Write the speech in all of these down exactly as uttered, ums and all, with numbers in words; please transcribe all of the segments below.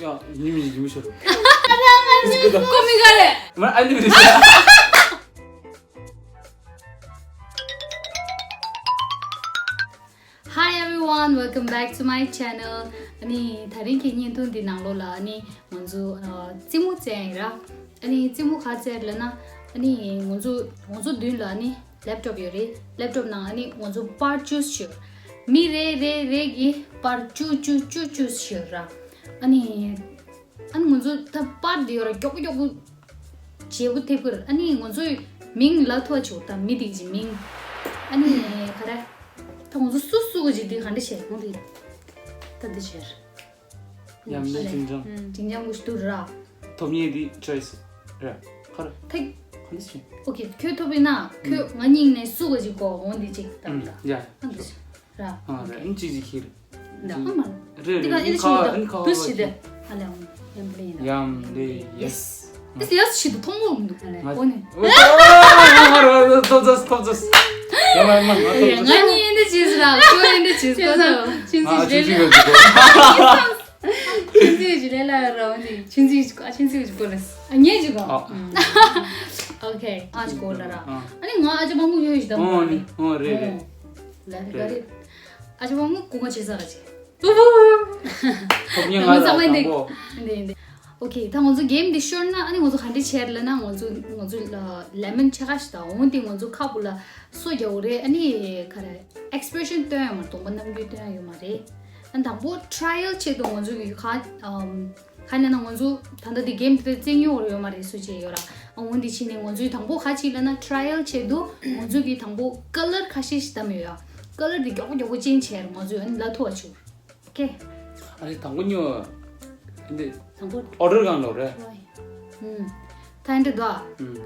ཡ། ཉི་མ་ཉི་མ་ཤར། ཀོ་མི་ག་རེ། མ་ཨ་ནི་རེད། Hi everyone, welcome back to my channel. ཨ་ནི་དེ་རིང་གི་བརྙན་ཐུང་འདི་ནང་ལོགས་ལ་ཨ་ནི་ང་ཚོ་ཨ་རྩེད་མོ་རྩེ་ཡ་ཡིན་ར། ཨ་ནི་རྩེད་མོ་ག་རེ་རྩེ་ཡ་ལབ་ན། ཨ་ནི་ང་ཚོ་ང་ཚོ་མདུན་ལ་ཨ་ནི་ལེབ་ཊོབ་ཡོད་རེད། ལེབ་ཊོབ་ནང་ཨ་ནི་ང་ཚོ་པར་ཅུ་སི་བྱེད། མི་རེ་རེ་རེ་གིས་པར་བཅུ་བཅུ་བཅུ་བཅུ་སི་བྱེད་ར། ཨ་ནི་ཨ་ནི་ང་ཚོ་ད་པར་འདི་ཡོད་ར། མགྱོགས་པོ་མགྱོགས་པོ་བརྗེ་པོ་ཐེབས་ཀྱི་རེད། ཨ་ནི་ང་ཚོའི་མིང་ལབ་ཐུབ་པ་བྱེད་དགོས། ད་མི་དེ་གི་མིང་། ཨ་ནི་ག་རེ། ད་ང་ཚོ་སུ་སུ་གི་ཅིག་འདི་ག་འདྲ་བྱེད་ཡོང་དེ། ད་འདི་བྱེད། ཡ་མ་ལེ། ཅིང་ཅང་། ཅིང་ཅང་གུ་ཤ་དུ་ར། ཐོབ་ཉེས་འདི་ཅོའི་སི་ར། ཁར། ཐེག་ག་འདི་ཅི། ཨོ་ཁེ། ཁྱོད་ཐོབ་ཡིན་ན་ཁྱོད་ང་གཉིས་ནས་སུ་གི་ཅིག་གོ་འོང་འདི་ཅིག་ད་ད། ཡ། ཨ་འདི་ཅི་ར། ཨ་རེ། ཨ་ཅིག་ཅིག་ཁྱེར། ད་ཧ་མ་རེད། འདི་ག་ཨེ་ཆུང་ད་འདི་ཤི་དེ། ཨ་ལེ། ཡམ་ལེ་ཡིན་ན། ཡམ་ལེ་ཡེས། ཨེ་ཡེས་ཆི་དུ་མཐོང་མོ་མི་འདུག་ཨ་ལེ། ང་ཨོ་ནི། ཨོ་ཐོབ་ཐོབ་ཐོབ་ཐོབ། ཡ་མ་མ་ང་ཐོབ་ཐོབ། ང་གཉིས་འདི་བྱས་ཟེར་ར། ཁོ་ཨེ་འདི་བྱས་ཁོ་ཐོབ། ཆུན་ཨ་ཆུན་ཆུན་ཡོད་ཅིག་གོ། ཆུན་ཆུན་ཞིག་ལས་ལ་ར་འོ་ནི་ཆུན་ཆུན་ཞིག་ཨ་ཆུན་ཆུན་ཞིག་གོ་ལེ། ཨ་ཉེ་ཅིག་གོ། ཨ། ཨོ་ཁེ། ཨ་ཅིག་གོ་ལ་ར། ཨ་ནི་ང་ཨ་ཅག་མང་པོ་ཡོད་ཞིག་དང་། ཨོ་ནི་ཨོ་རེད་རེད། ལ་རེད་ག་རེད། ཨ་ཅག་མང་པོ་སྐུ་ངོ་བྱེད་ས་ར་ཅིག་ཐོབ་ཉེས་ང་ལ་ཚང་མ་དང་པོ། འདི་འདི། ཨོ་ཁེ། ད་ང་ཚོ་གེམ་འདི་ཤོར་ན་ཨ་ནི་ང་ཚོ་ག་འདྲ་བྱེད་ལབ་ན། ང་ཚོ་ང་ཚོ་ལ་ལེ་མོན་ཆ་ག་ཞིག་དང་འོན་ཏེ་ང་ཚོ་ཁ་བུ་ལ་སོ་རྒྱག་དགོས་རེད། ཨ་ནི་ག་རེ། ཨེག་སི་པི་རེ་ཤན་སྟོན་ཡོད་མ་རེད། གདོང་པ་རྣམ་འགྱུར་སྟོན་ཡོད་མ་རེད། ཨ་དང་པོ་ཊ་རའི་ཡལ་ཆེད་དུ་ང་ཚོ་གི་ག་ཨམ། ག་ནས་ན་ང་ཚོ་ད་ལྟ་འདི་གེམ་དེ་རྩེད་མྱོང་ཡོད་མ་རེད། སུ་བྱས་ཡོད་ར། ཨ་འོན་ཏེ་ཕྱིན་ནས་ང་ཚོའི་དང་པོ་ག་ཅིག་ལབ་ན་ཊ་རའི་ཡལ་ཆེད་དུ་ང་ཚོ་གི་དང་པོ་ཀ་ལར་ཁ་ཤས་ཤིག་བདམས་ཡོད་ཡ། ཀ་ལར་འདི་མགྱོགས་པོ་མགྱོགས་པོ་ཅེན་ཇི་བྱས་ར། ང་ཚོས་ཨ་ནི་ལབ་ཐུབ་པ་བྱུང་། ཨོ་ཁེ། ཨ་ནི་དང་པོ་ཉོ། འདི་དང་པོ་ཨོ་ཌར་གང་ལོ་རེད། ཨུམ། ད་འདི་དོ། ཨུམ།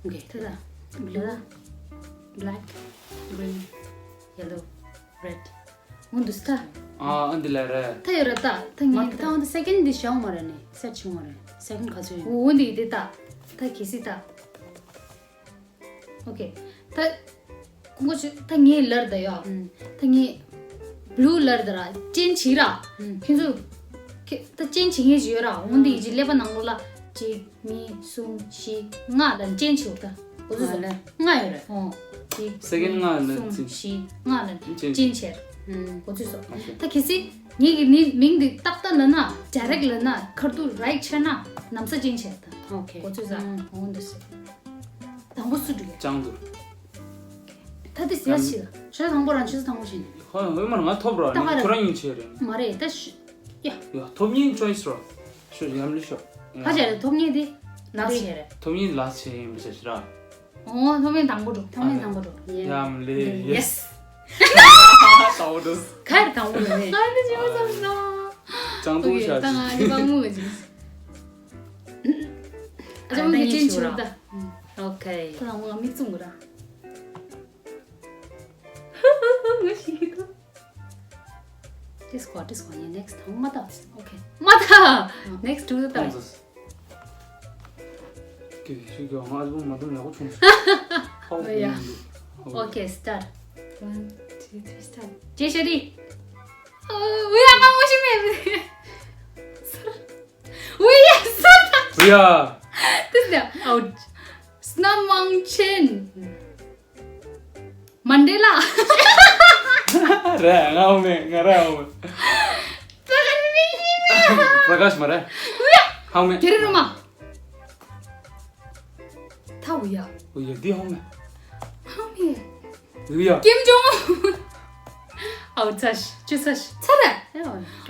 ཨོ་ཁེ། ད་ད། blue, black, green, yellow, red. འོ་འདུག་སྟ། ཨ་ཨ་འདི་ལ་རེད། ད་ཡོད་ར་ད། ད་ངས་ད། ད་འོ་འདི་སེ་ཀེན་འདི་བྱ་འོང་མ་རེད་ནི། སེ་ཊི་བྱུང་མ་རེད། སེ་ཀེན་ག་ཚོད་ཡོད། འོ་འདི་འདི་ད། ད་གལ་སྲིད་ད། ཨོ་ཁེ། ད་ཁོང་ཁོ་ཆུ་ད་ངས་ལར་ད་ཡོད། ཨུམ། ད་ངས་བླུ་ལར་ད་ར་ཅན་ཆི་ར། ཨུམ། ཁྱེད་ཚོ་ཁྱེད་ད་ཅན་ཆི་ངས་ཅི་ཡོད་ར། འོ་འདི་ཡི་ཅི་ཀླད་པ་ནང་ལོགས་ལ་གཅིག་གཉིས། གསུམ། བཞི། ལྔ་ལ་ཅན་ཆི་ཡོད་ད། འོ་ཚོ་ལྔ་ལ། ལྔ་ཡོད་ར། ཨོ། གཅིག་སེ་ཀེན་ལྔ་ལ་གསུམ། ཅན་ཆི། བཞི། ལྔ་ལ་ཅན་ཅན་ཆི་ར། ཨུམ། འོ་ཚོ་སོ། ཨོ་ཁེ། ད་གལ་སྲིད་ངས་གི་ནི་མིང་འདི་ཏག་ཏག་ལབ་ན། ཌའི་རེག་ལབ་ན། ཁར་ཏུ་རའིཊ་ཆེ་ན་ནམ་ས་ཅན་ཆི་ར་ད། ཨོ་ཁེ། འོ་ཚོ་ས། ཨུམ། འོ་འདི་སོ། དང་པོ་སུ་འགྲིག་གི། ཅང་དུ། ད་དེ་ཟེར་ཞིག་ཆུ་ཚོད་དང་པོ་རང་ཆུ་ཚོད་དང་པོ་ཞིག་ཧོ་ཧོ་མར་ང་ཐོབ་ར། ད་ག་ར་ཁྱོད་རང་ཡིན་ཆེ་རེད། མ་རེད་ད་ཤི། ཡ། ཡ་ཐོབ་ཉིན་ཅོའི་སི་ར། ཤོ་ཡམ་ལི་ཤོ། ཁ་ཆེ་རེད། ཐོབ་ཉིན་དེ་ལག་ཆེ་རེད། ཐོབ་ཉིན་ལག་ཆེ་ཡིན་པ་ཆ་ཤི་ར། ཨོ་ཐོབ་ཉིན་དང་པོ་འགྲོ། ཐོབ་ཉིན་དང་པོ་འགྲོ། ཡམ་ལི་ཡེ་སི། ཏའོ་ཏུ། ཁ་རེད་དང་པོ་རེད། ཨ་ནི་ཅི་མ་བསམ་སོང་། ཅང་ཏུ་ཤ་ཅི། ད་ང་ནི་བང་མོ་ཅི། ཨ་ཅག་མོ་གི་ཅན་ཆི་ར་ད། ཨོ་ཁེ། ད་ང་མིག་བཙུམ་གི་ར། ང་ཤི་གི་འདུག་ཏིས་ཀོ་ཏིས་ཀོ་ནི་ནེག་སི་ཐང་མ་ད། ཨོ་ཁེ། མ་ད། ནེག་སི་ཊུ་ད། ཀེ་ཤི་ཀེ་ང་ཨལ་བམ་མ་དུ་ཡག་པོ་བྱུང་སོང་། ཧའོ་ཡ། ཨོ་ཁེ། སི་ཊར། ཝན་ཊུ་ཐི་རི་སི་ཊར། ཇེ་ཤ་ཏི། ཨོ་ཡ་ང་ངོ་ཤེས་མེད། ཨོ་ཡ་སོ་ད། ཨོ་ཡ། ཏིས་ད། ཨའུཊ། སྣ་མང་ཆེན། མན་ཌེ་ལ། རེད། ང་འོ་མེ། ང་རེད་འོ་མེ། པྲ་ཀ་ཤི་མ་རེད། ཧའོ་མེ། གེ་རེ་རུ་མ། ཐ་འུ་ཡ། འུ་ཡ་འདི་ཧའོ་མེ། ཧའོ་མེ། འུ་ཡ། ཀིམ་ཇོང་། ཨའུ་ཚ་ཤི། ཅུ་ཚ་ཤི། ཚ་རེད།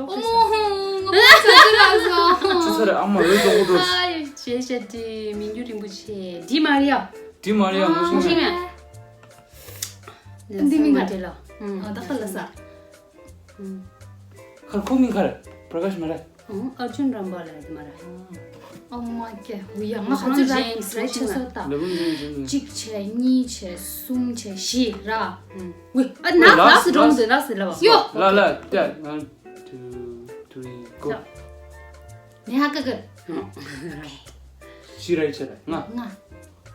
ཨོ་མོ་ཧོ། ང་ཚ་ཚ་ར་སོ། ཅུ་ཚ་རེད། ཨ་མ་འོས་དོ་གོ་འགྲོ། ཨ་ཡེ་ཇེ་ཤ་ཏི། མི་འགྱུར་རིན་པོ་ཆེ། ཌི་མ་རི་ཡ། ཌི་མ་རི་ཡ་ངོ་ཤེས་མེད། འདི་མིང་ག་རེད། ཨ་ད་ཁ་ལ་ས། ཁར་ཁོ་མིང་ག་རེད། པྲ་ཀ་ཤི་མ་རེད། ཨར་ཇུན་རམ་པ་ལ་དེ་མ་རེད། ཨོ་མ་ཀེ། འུ་ཡ་ང་ཧ་ཚོད་ར་རེད་ཆེ་སོ་ད། ལེ་བུན་ཇེན་ཇེན། གཅིག་བྱས། གཉིས་བྱས། གསུམ་བྱས། བཞི་ར། འུ་ཨ་ན་ལ་སི་རོང་དུ་ལ་སི་ལ་བ། ཡོ། ལ་ལ་ད། One, two, three, go. ནེ་ཧ་ཀ་ཀ། ཤི་ར་ཆ་ར་ང་། ང་།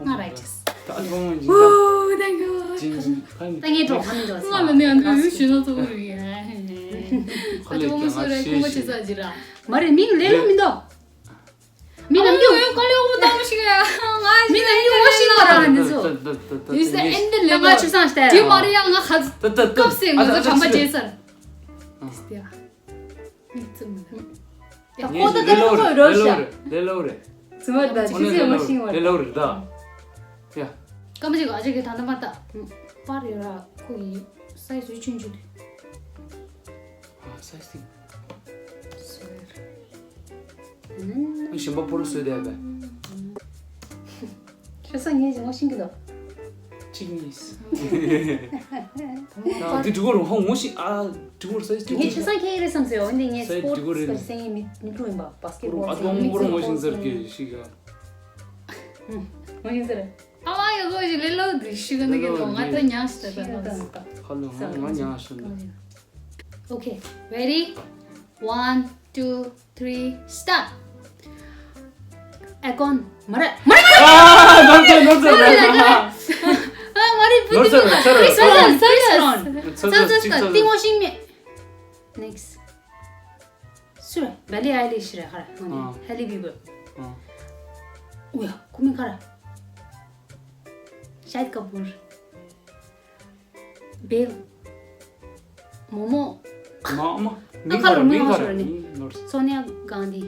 ང་ར་ཆ། ད་ཨ་ཐོང་ཇི། ཨོ་ཐེང་ཀུ། ཇིན་ཇིན་ཁ་ནི། ད་ངས་འགྲོ་ཁ་ནི་འགྲོ། ང་ལ་ནི་ཨ་འདུ་ཞུ་ན་ཚོ་རུ་ཡ། ཁ་ལས་ཀྱང་ང་ཤེས་ཤེས། མ་རེད། མིང་ལས་སླ་མི་འདུག་མི་རྣམས་ཀྱི་འོས་ཀ་ལས་འོ་དམ་ཞིག་ཡ། ང་མི་རྣམས་ཀྱི་འོ་ཤིང་བ་རང་འདི་ཚོ། དུས་ས་ཨེན་དེ་ལས་ང་ཆུ་སང་ལྟ་དེ་མ་རེད་ཡ། ང་ཁ་ད་ད་ད་སྐབས་སེ་ང་ཚོ་ད་ད་དམ་པ་བརྗེད་ཚར། དེ་ཡ། མིག་བཙུམ་མི་ད། ཡ་ཁོ་ད་ད་ལོ་རེད། ལོ་རེད། ལོ་རེད། ཚུ་མ་ད་ཆུ་ཚོད་མ་ཤིང་བ་རེད། ལོ་རེད་ད། ཡ། སྐར་མ་ཅིག་ཨ་ཅག་གི་ད་ལྟ་མ་ད་པར་ཡོད་ར། ཁོ་ཡི་སའི་ཟུ་ཆུན་ཆུ་དུ། ཨ་སའི་ཟུ། ཨ་ཞིམ་པ་ཕོ་རུ་བཟོས་བསྡད་པས། ཆུ་ས་ངས་ངོ་ཤེས་ཀྱི་འདུག་གཅིག་གཉིས། ཡང་འདི་འགྲིག་གོ་རུང་ཧོ་ངོ་ཤེས། ཨ་འགྲིག་གོ་རུང་སའི་འགྲིག་གོ་ངས་ཆུ་ས་ཁྱེད་རེད་བསམ་ཟེར་བ་འདི་ངས་སའི་འགྲིག་གོ་སྤོར་ཊི་རེད། སི་སེང་ཡིན་མི་མི་ཀྲུ་ཡིན་པ་བ་སི་ཀེ་ཊི་བོལ་ཨ་ཏོ་མོ་རུ་ངོ་ཤེས་ཟེར་གི་ཤིག་ག་ངོ་ཤེས་ཟེར། ཨ་མ་ཡ་གོ་ཞིག་ལེ་ལོ་འདི་ཤིག་ག་ནི་གི་ལོ་ང་ད་ཉག་ཤི་ད་ད་ད་ཧ་ལོ་ང་ང་ཉག་ཤི་ན། Okay, ready? One, two, three, start. Aircon. མ་རེད། མ་རེད། ཨ་ནོར་ཚར་ནོར་ཚར། ཨ་མ་རེད། ནོར་ཚར་ཚར། Chris Brown. Chris Brown. ཚར་ཚར་ཚར། ཏིང་ཧོ་ཤིང་མེད། Next. སུ་རེད། Billie Eilish རེད་ཧ་ར། ཨ། Hailey Bieber. ཨ། ཨུ་ཡ་ཁོ་མིང་ག་རེ། Shahid Kapoor. Belle. མོ་མོ། མ་མ། མིང་ག་རེ། མིང་ག་རེ། ནོར། Sonia Gandhi.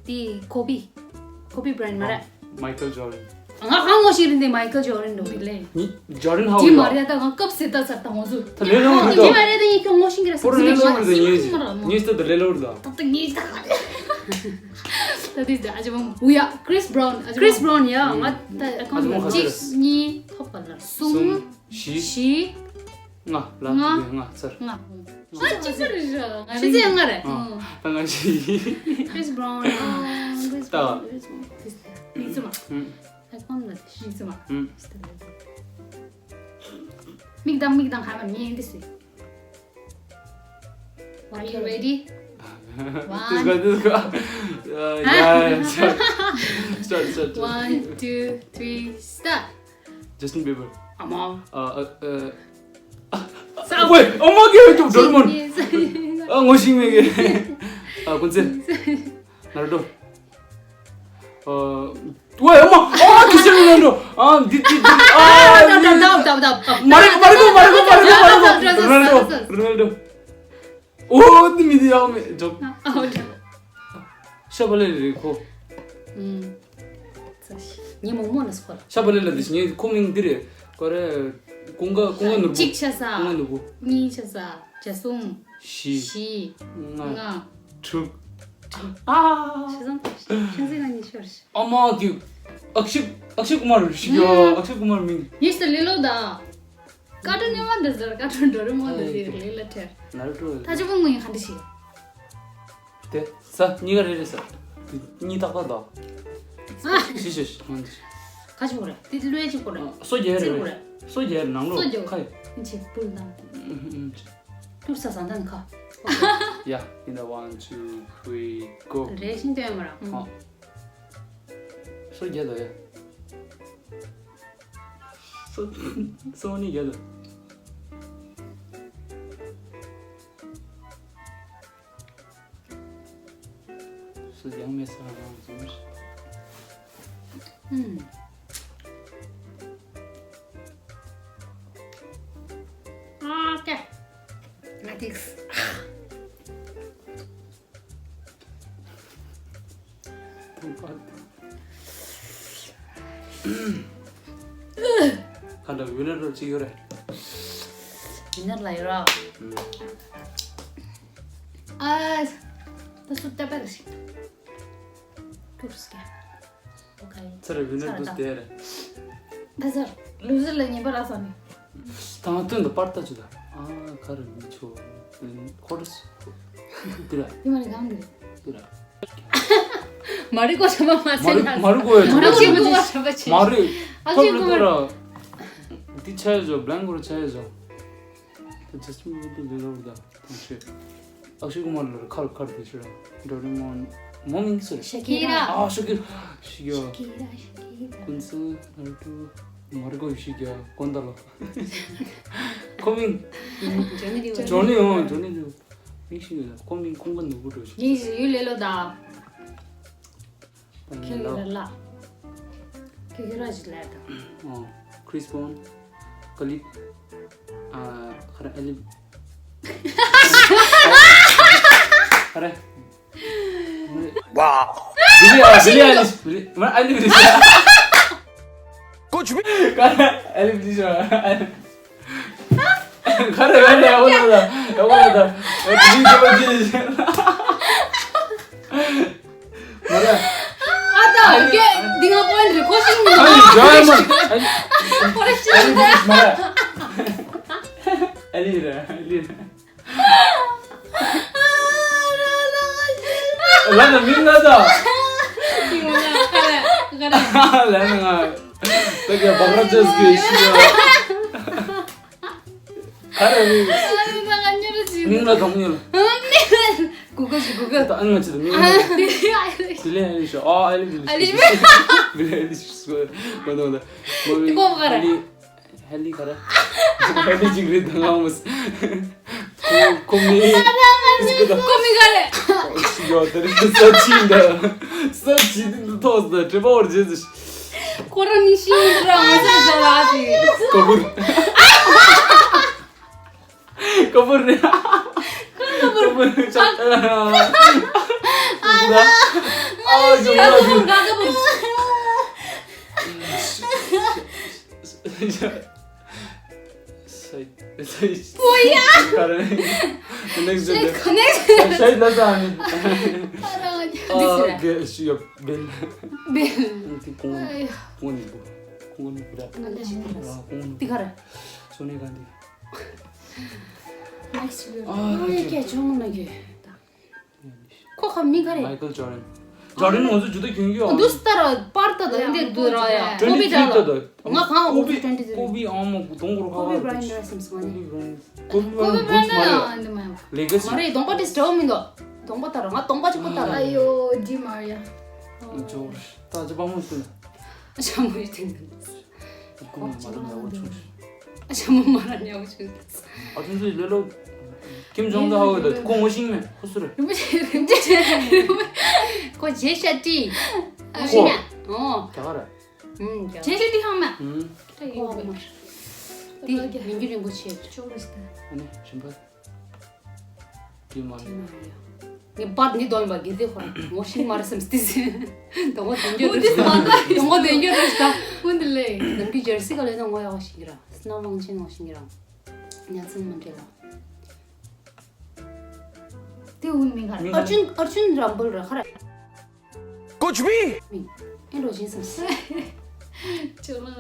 དེ་Kobe. Kobe Bryant མ་རེད། Michael Jordan. ང་ཧ་ངོ་ཤེས་རིན་དེ་Michael Jordan འགྲོ་གི་ལེ། ནི་Jordan ཧ་དེ་ཡོད་མ་རེད་ད། ང་སྐབས་སེ་ད་ཚར་ད་ངོ་ཚོ། ད་ལེ་ལོ་རེད་དེ་མ་རེད་ད། ཡིན་ཁྱོད་ངོ་ཤེས་ཀྱི་རེད། པོ་ར་ལེ་ལོ་རེད་ད། ངེས་ངེས་ད་ད་ལེ་ལོ་རེད་ད། ད་ད་ངེས་ད། ད་དེ་ད་ཨ་ཅེ་མ་ཨུ་ཡ་Chris Brown. Chris Brown ཡ། ང་ད་ཨ་ཅེ་མ་གཅིག་གཉིས་ཐོབ་པ་ལ་གསུམ། གསུམ། བཞི། བཞི། ལྔ། ལྔ། ལྔ་ཚར། ལྔ། ང་ཅི་ཚར་རེད་ཤག་ང་ཆུ་ཚོད་ལྔ་རེད། ཨ། ད་ང་ཞིག Chris Brown. ཨ། Chris Brown. ད། Chris Brown. མིག་བཙུམ་མ། ཨུམ། ཨེ་ཁོང་ལ་མིག་བཙུམ་མ། ཨུམ། མིག་གདངས་མིག་གདངས། ཧ་མ་ཉན་དེ་སུ། Are you ready? This guy, this guy. Uh, yeah, yeah, start. Start, start, start. One, two, three, start. Justin Bieber. ཨ་མ། ཨ་ཨ་ཨ། ས། ཝེ། ཨ་མ་གི་ཡོད་ཀྱང་ཌོ་རེ་མོན། ཨ་ངོ་ཤེས་མེད་གི། ཨ་ཀུན་རྫོབ། ནར་ཌོ། ཨ། ཝེ། ཨ་མ། ཨ་ཁྲི་སི་ཊི་ཡ་ནོ་རོ་ནལ་ཌོ། ཨ་འདི་འདི་འདི། ཨ་ད་ད་ད་ད་ད། མ་རེད་མ་རེད་གོ་མ་རེད་གོ་མ་རེད་གོ་མ་རེད་གོ། རོ་ནལ་ཌོ། རོ་ནལ་ཌོ། ཨོ་འདི་མི་འདི་ཡག་མེད་ཇོབ། ཨ་ཨོ་ཇོབ། ཤ་བ་ལེ་རེད་ཁོ། ཨུམ། ཉི་མོ་མོ་ལ་སོགས་ལ། ཤ་བ་ལེ་ལ་འདི་ངའི་ཁོ་མིང་འདི་རེད། ཀོ་རེ། ཀུན་དགའ་ཀུན་དགའ་ནོར་བུ། གཅིག་ཆ་ས། ཀུན་དགའ་ནོར་བུ། གཉིས་ཆ་ས། ཇ་གསུམ། བཞི། བཞི། ལྔ། ལྔ། དྲུག་ཨ། ཤི་སོང་། ཤིང་ཚིག་ལ་ཉི་ཤོར་ཤི། ཨ་མ་གི། ཨག་ཤི། ཨག་ཤི་ཀུ་མར་ཞིག་ཡ། ཨག་ཤི་ཀུ་མར་མིང་། ཉིས་ལ་ལེ་ལོ་ད། ཀ་ཊུན་ནི་མ་འདི་ཟེར། ཀ་ཊུན་ཌོ་རེ་མོན་འདི་ཟེར། ལེ་ལ་ཁྲེར། ནར་ཌོ། ད་ཅི་བོ་ངོ་ཡིན་ག་འདི་ཞིག་དེ་ས་གཉིས་ཀ་རེ་རེ་ས། དེ་གཉིས་ཏག་ཏག་དང་། ཨ། ཞི་ཞི་ཞི་ང་འདི། ཁ་ཅིག་གོ་རེ། དེ་ལུས་ཅིག་གོ་རེ། སོ་རྒྱལ་རེ་རེ། སོ་རྒྱལ་ནང་ལོགས་སོ་རྒྱལ་ཁ་ཡི། ཅི་པུལ་དང་། ཨུམ་ཨུམ་ཅི། ཀྱུར་ས་ས་འདན་ཁ། ཡ། In the one, two, three, go. རེ་ཤིང་སྟོན་མ་ར། ཨ། སོ་རྒྱལ་དོ་ཡ། སོ་སོ་ནི་རྒྱལ་དོ། སུ་ཡང་མེད་ས་རང་ཙམ། ཨུམ། ཨ་ཀེ། ང་ཏིགས། ཁ་འདྲ་ཝི་ནར་རོ་ཅི་ཡོད་རེད། ཝི་ནར་ལ་ཡོད་ར། ཨ། ད་སུ་ཏེ་པ་རེ་ཞིག་ཀུར་སི་ཀེ། ཨོ་ཁེ། ཚར་ཝི་ནར་ཏུ་སྟེ་རེད། ད་ཚར་ལུ་ཟེར་ལ་ཉེས་པ་རག་ས་མེད། ད་ང་སྟོན་དུ་པར་ལྟ་ཅུ་ད། ཨ་ཁ་རུ་མི་ཆོ། ཧོ་རུ་སི། དེ་ར། དེ་མ་རེད་གང་གི་རེད། དེ་ར། མ་རི་ཀོ་ཤ་མ་མ་མ་ཟེར་རི་ན། མ་རི་ཀོ་ཡ་མ་རི་ཀོ་ཡ་ཤ་མ་ཆེ། མ་རི། ཨ་ཅེ་ཐོབ་ཀོ་རེད་ར། འདི་ཆ་ཡ་ཇོ་བླེང་གོ་ར་ཆ་ཡ་ཇོ། ད་ཇ་སི་ཊིན་བི་བར་དེ་ལེ་ལོ་ར་ད། ཨ་ཤི། ཨ་ཤི་ཀུ་མར་ལ་ཁར་ཁར་དེ་ཤི་ར། ཌོ་རེ་མོན། མོ་མིང་སུ་རེད། ཤ་ཀི་ར། ཨ་ཤ་ཀི་ར། ཤི་ཀི་ར། ཤ་ཀི་ར། ཀུན་སི། ནར་ཏུ། མ་རི་ཀོ་ཡི་ཤི་ཀི་ར། ཀོན་ད་ལོ། ཁོ་མིང་། ཇོ་ནི་ལི་ཝར། ཇོ་ནི་ཨོ་ཇོ་ནི་ལི་ཝར། མིང་ཤེས་ཡོད་ལ་ཁོ་མིང་ཁོང་པ་ནོར་བུ་འགྲོ་ཞིག་མིང་ཞིག་ཡུལ་ལེ་ལོ་དང་། ད་ཁྱེད་ངས་ཀྱི་ལབ། ར་ལ། ཁྱེད་ཀྱི་ར་ཞིག་ལབ་དང་། ཨོ། Chris Brown། Khalid། ཨ། ཁ་ར་ཨ་ལི། ཁ་ར། Wow. Billie Eilish, Billie Eilish, Billie Eilish. कुछ भी। ཁ་ར་ཨ་ལི་བི་ལི་ཤ། ཁ་ར་ཝེ་ལ་ཡ་ཝ་ལ་ད། ཡ་ཝ་ལ་ད། ཡ་ཝ་ལ་ད། མ་ར། ཨ་ད་ཀེ་འདི་ང་པོ་ཨན་རི་ཁོ་ཤིང་མི་ཨ་ལི་ཇོ་ཨ་མ། ཁོ་ར་ཤིང་ཨ་ལི་བི་ལི་ཤ་མ་ར། ཨ་ལི་ར་ཨ་ལི་ར། ལ་ན་མིན་ན་ད། ལ་ན་ང་། ད་ག་བག་ར་ཅེས་ཀྱི་ཤི་ཡ། ཁ་ར་མིན། མིན་ན་གང་ཡོད། གུ་གུལ་ཞིག་གུ་གུལ། ད་ཨ་ང་ཅི་ད་མིན་ན། དེ་ལས་ཨ་ལི་ཤོ། ཨ་ཨ་ལི་ལི་ཤོ། ཨ་ལི་མིན། དེ་ལས་ཨ་ལི་ཤོ། མ་ནོ་ད། མ་མིན། ཧེ་ལི། ཧེ་ལི་ག་རེ། ཧེ་ལི་ཅིག་རེད་ད་ང་མོ། ཁོ་མི། ཁོ་མི་ག་རེ། ཡོ་དེ་རེད་ས་ཆི་འདི། ས་ཆི་འདི་ཐོག་ད་དྲི་བ་བར་རྗེས། ཁོ་རང་ནི་ཤི་ཡིན་ར་ང་ཚོ་ཟ་ལ་ཨ་ཏི། ཀོ་བུར། ཀོ་བུར་རེད། ཀོ་བུར་ཆགས། ཨ་ཡོ་ཡོ་ཡོ། ཤའི་ཤའི་ཤའི། ཨོ་ཡ། ག་རེ། ནེགསི་ཇེན་ནེགསི་ཇེན། ཤའི་ལ་ས་ཨ་ནི། ཨ་གེ་ཤི་ཡོ་བེལ། བེལ། ཏི་ཀོང་ཀོང་ནི་བུ་ཀོང་ནི་བུ་ར། ང་ལ་ཤི་ཡོ། ཀོང་ནི་ཏི་ག་རེ། སོ་ནི་ག་འདི། ནེགསི་ཇེན། ཨ་ཨོ་ཡ་ཀེ་ཅོང་ན་གེ། ཁོ་ཁ་མི་ག་རེ། མའི་ཀལ་ཇོར་ཌན། ཇོར་ཌན་ང་ཚོ་ཇུ་ད་གྱོན་གྱི་ཡོད། འདུ་སྟར་པར་ཏ་ད་འདི་འདུ་ར་ཡ། ཀོ་བི་ད་ད། ང་གང་ཀོ་བི་ཀོ་བི་ཨ་མ་གདོང་གོར་ཁ་ཁོ་བི་བ་ར་ཡན་ཌ་ར་སམ་སི་མ་ནི། ཀོ་བི་བ་ར་ཡན་ཌ་ར་སམ་སི་མ་རེད། ལེ་ག་སི། མ་རེད་གདོང་པ་དེ་སྤྲེའུ་མི་འདུག་གདོང་པ་ལྟར་ང་གདོང་པ་གཅིག་པོ་ལྟར། ཨ་ཡོ་ཌི་མ་རི་ཡ། ཇོར་ད་ཅི་པ་མོ་སྟོན། ཨ་ཞང་མོ་ཡི་དེ་འདི། ཁོ་མོ་མ་ར་ཉ་བོ་ཆུང་། ཨ་ཞང་མོ་མ་ར་ཉ་བོ་ཆུང་། ཨ་ཆུང་ཆུང་ལེ་ལོ། ཀིམ་ཇོང་ད་ཧ་གོ་ད་ཁོ་ངོ་ཤེས་མེད་ཁོ་སུ་རེད། རིན་པོ་ཆེ་རིན་པོ་ཆེ། ཁོ་ཇེ་ཤ་ཏི། ཨ་ཤི་ན། ཨོ། རྒྱ་གར། ཨུམ་རྒྱ་གར། ཇེ་ཤ་ཏི་ཧང་མ། ཨུམ། ཁོ་མ། ཏི་མི་འགྱུར་རིན་པོ་ཆེ། ཅོ་རི་སྟ། ཨ་ནི་ཞིམ་པ། ཀྱི་མ་རེད། ངས་པར་འདི་འདོན་པ་དགེ་སྡིག་ཧོར་ངོ་ཤེས་མ་རེད་སེམས་སྟེ་ཟེར། དང་པོ་དོན་རྒྱུ་རེད། དང་པོ་དོན་རྒྱུ་རེད་ད། ཀུན་ཏུ་ལས། ནམ་རྒྱུན་ཇར་སི་ག་ལས་ན་ངོ་ཡག་པོ་ཤེས་ཀྱི་ར། སྣ་མང་ཆེན་ངོ་ཤེས་ཀྱི་ར། ཉ་ཚང་མ་འདྲེ་ལ། དེ་འུན་མིང་ག་ར། ཨར་ཇུན་ཨར་ཇུན་རམ་བལ་ར་ཁ་ར། कुछ भी। མིང་། ཨེ་འགྲོ་བཞིན་བསམ་སོང་།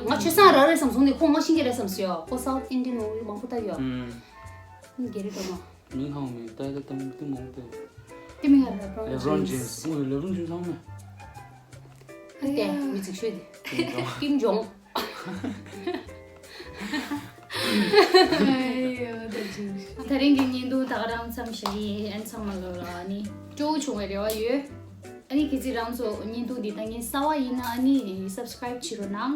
ང་ཆོས་སང་ར་རེད་བསམ་སོང་ནས་ཁོང་ང་ཤིང་གི་རེད་བསམ་སོང་ཡ། ཁོ་སའུ་ཐི་ཨིན་ཌི་ཡན་མང་པོ་ལྟ་ཡོད། ཨུམ། རྒྱ་རི་འགྲོ་མ། མིང་ཧང་མིང་ཏའི་ཏ་ཏམ་ཏི་མོང་ཏེ། ཏི་མིང་ཧ་ར་ལེ་བྷྲོན་ཇེམ་སི། ཨོ་ལེ་བྷྲོན་ཇེམ་སི་ཧང་མེ། ཏེ་མི་ཚིག་ཤོད་དེ། ཀིམ་ཇོང་། ཨ་ཡོ་ད་ཅིག་ད་རིང་གི་བརྙན་ཐུང་ད་ག་རང་མཚམས་བཞག་གི་ཡིན། ཨན་ཚང་མ་ལོ་ལ་ཨ་ནི་སྤྲོ་བོ་བྱུང་བའི་རེ་བ་ཡོད། ཨ་ནི་གལ་སྲིད་རང་ཚོ་བརྙན་ཐུང་འདི་ལྟ་མཁན་གསར་པ་ཡིན་ན་ཨ་ནི་སབ་སི་ཀ་རེབ་བྱེད་རོགས་གནང་།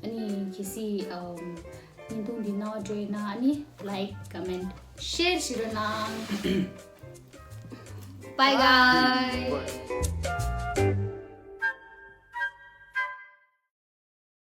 ཨ་ནི་གལ་སྲིད་ཨམ། བརྙན་ཐུང་འདི་སྣང་བ་འགྲོ་ཡིན་ན་ཨ་ནི་ལའིཀ་ཀོ་མེན་ཤེར་བྱེད་རོགས་གནང་། Bye guys.